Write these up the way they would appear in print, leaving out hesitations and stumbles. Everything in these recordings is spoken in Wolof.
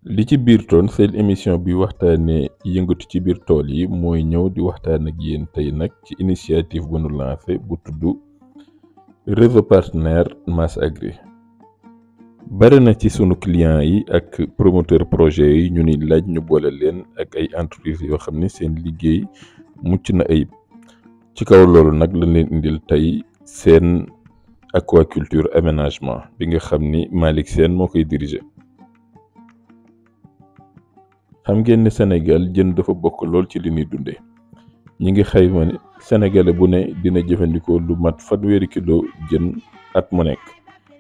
li ci biir tool seen émission bi waxtaanee yëngatu ci biir tool yi mooy ñëw di waxtaan ak yéen tey nag ci initiative bu nu lancé bu tudd réseau partenaire Massagri. bari na ci sunu clients yi ak promoteur projet yi ñu ni laaj ñu boole leen ak ay entreprise yoo xam ni seen liggéey mucc na ayib ci kaw loolu nag lañ leen indil tey seen aquaculture aménagement bi nga xam ni Malick Sène moo koy diriger. xam ngeen ne Sénégal jën dafa bokk lool ci li ñuy dundee ñi ngi xayma ne sénégalais bu ne dina jëfandikoo lu mat 1 kilo jën at mu nekk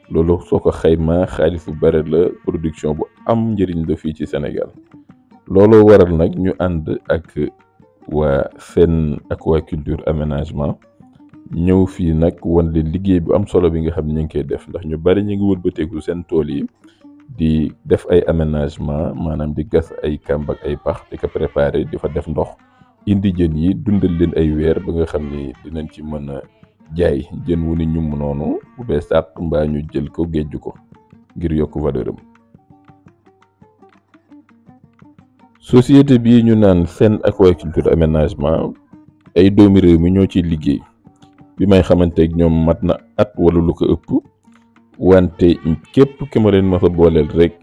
loolu soo ko xaymaa xaalis bu bare la production bu am njëriñ la fii ci Sénégal looloo waral nag ñu ànd ak waa seen aquaculture aménagement ñëw fii nag wan leen liggéey bu am solo bi nga xam ne ñu ngi koy def ndax ñu bari ñu ngi wëlbateeku seen tool yi di def ay aménagement maanaam di gas ay kàmb ak ay pax di ko préparer di fa def ndox indi jën yi dundal leen ay weer ba nga xam ni dinañ ci mën a jaay jën wu ni ñum noonu bu bees sàq mbaa ñu jël ko géej ko ngir yokk valeur am. société bii ñu naan seen aquaculture aménagement ay doomi réew mi ñoo ciy liggéey bi may xamante ak ñoom mat na at wala lu ko ëpp. wante képp ki ma leen mës a booleel rek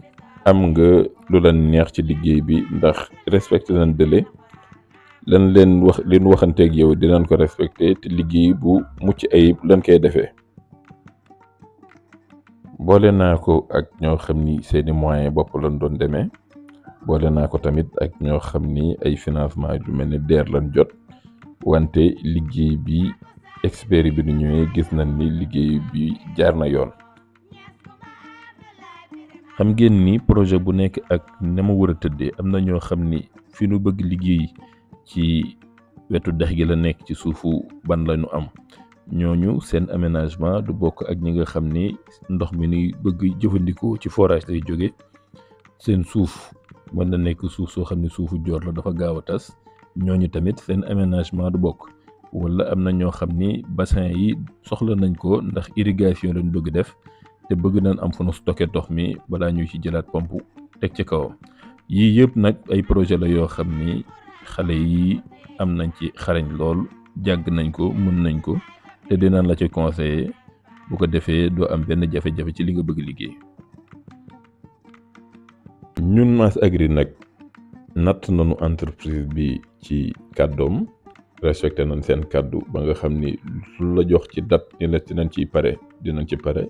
am nga lu la neex ci liggéey bi ndax respecté nañ délai lan leen waxanteeg yow dinañ ko respecté te liggéey bu mucc ayib lan koy defee. boole naa ko ak ñoo xam ni seeni moyen bopp lañ doon demee boole naa ko tamit ak ñoo xam ni ay financement yu mel ni DER lañ jot wante liggéey bi expert bi nu ñëwee gis nañ ni liggéey bi jaar na yoon. xam ngeen ni projet bu nekk ak na ma war a tëddee am na ñoo xam ni fi nu bëgg liggéey ci wetu dex gi la nekk ci suufu ban la ñu am ñooñu seen aménagement du bokk ak ñi nga xam ni ndox mi ni bëgg jëfandikoo ci forage lay jóge seen suuf mën na nekk suuf soo xam ne suufu joor la dafa gaaw a tas ñooñu tamit seen aménagement du bokk wala am na ñoo xam ni bassin yi soxla nañ ko ndax irrigation lañ bëgg def te bëgg nañ am fu nu stocké ndox mi balaa ñu ci jëlaat pompe teg ci kawam yii yëpp nag ay projet la yoo xam ni xale yi am nañ ci xarañ lool jàng nañ ko mën nañ ko te dinañ la ci conseiller bu ko defee doo am benn jafe-jafe ci li nga bëgg liggéey. ñun Massagri nag natt nañu entreprise bi ci kàddoom respecté nañ seen kàddu ba nga xam ni lu la jox ci date ni la dinañ ciy pare dinañ ci pare.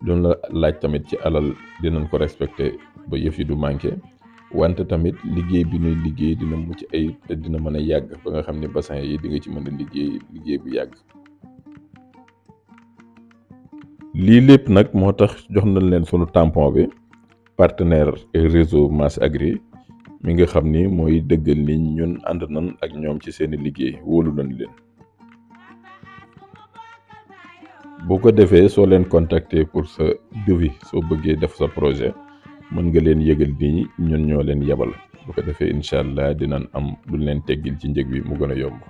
doon la laaj tamit ci alal dinañ ko respecté ba yëf yi du manqué wante tamit liggéey bi ñuy liggéey dina mucc ay te dina mën a yàgg ba nga xam ne bassin yi di nga ci mën a liggéey bu yàgg. lii lépp nag moo tax jox nañ leen sunu tampon bi partenaire et réseau Massagri mi nga xam ni mooy dëggal ni ñun ànd nañ ak ñoom ci seeni liggéey wóolu nañ leen. boo ko defee soo leen contacter pour sa devis soo bëggee def sa projet mën nga leen yëgal ni ñun ñoo leen yebal bu ko defee incha allah dinañ am luñ leen teggil ci njëg bi mu gën a yomb.